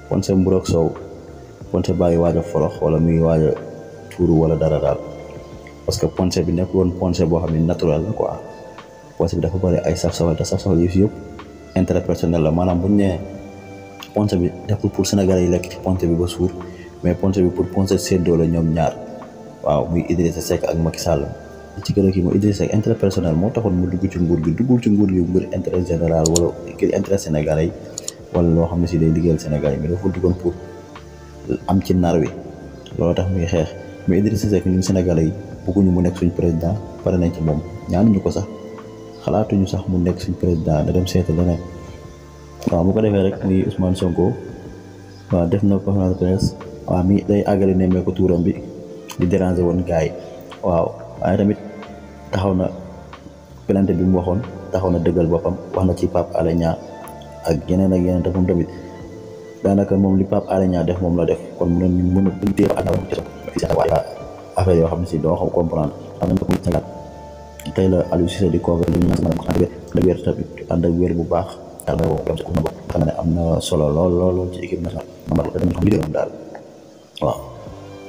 Ponse mburu ak soow Ponse baa ngi waaj a forox wala muy waaj a tuuru wala dara daal parce que Ponse bi nekk woon Ponse boo xam ne naturel la quoi. Ponse bi dafa bëri ay saf-safal te saf-safal yi fi yëpp intérêt personnel la maanaam bu ñu nee Ponse bi deful pour Sénégalais yi lekk ci Ponse bi ba suur mais Ponse bi pour Ponse séddoo la ñoom ñaar waaw muy Idrissa Seck ak Macky Sall. ci kër kii mooy Idrissa Seck intérêt personnel moo taxoon mu dugg ci nguur gi duggul ci nguur gi ngir intérêt général wala ngir intérêt Sénégalais yi wala loo xam ne si day liggéeyal Sénégalais yi mais dafa duggoon pour am ci nar wi loolu tax muy xeex mais Idrissa Seck ñun Sénégalais yi bëgguñu mu nekk suñ président pare nañ ci moom ñaanuñu ko sax xalaatuñu sax mu nekk suñ président da dem seeta leneen waaw bu ko defee rek muy Ousmane Sonko waaw def na conférence de presse waaw mi day àggale nemmeeku tuuram bi di déranger woon gars yi waaw waaye tamit taxaw na plainte bi mu waxoon taxaw na dëggal boppam wax na ci Pape Alé Niang ak yeneen te moom tamit daanaka moom li Pape Alé Niang def moom la def kon mën a téye ak waaye affaire yoo xam ne si doo xam comprendre xam nañ ko Sénégal tey la Aliou Cissé di convoqué ñu ñaan si wér tamit ànd ak wér bu baax yàlla na woo si bokk xam ne am na solo lool ci équipe nationale dañu xam liggéeyam daal waaw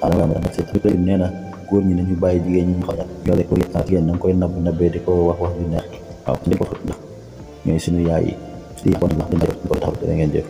tamit nee na góor ñi nañu bàyyi jigéen ñi ñu xam ne ñoo lekk jigéen na nga koy nabbee di ko wax bi neex waaw ñëpp ndax ñooy suñu yaay yi di ko taxaw da ngeen jëf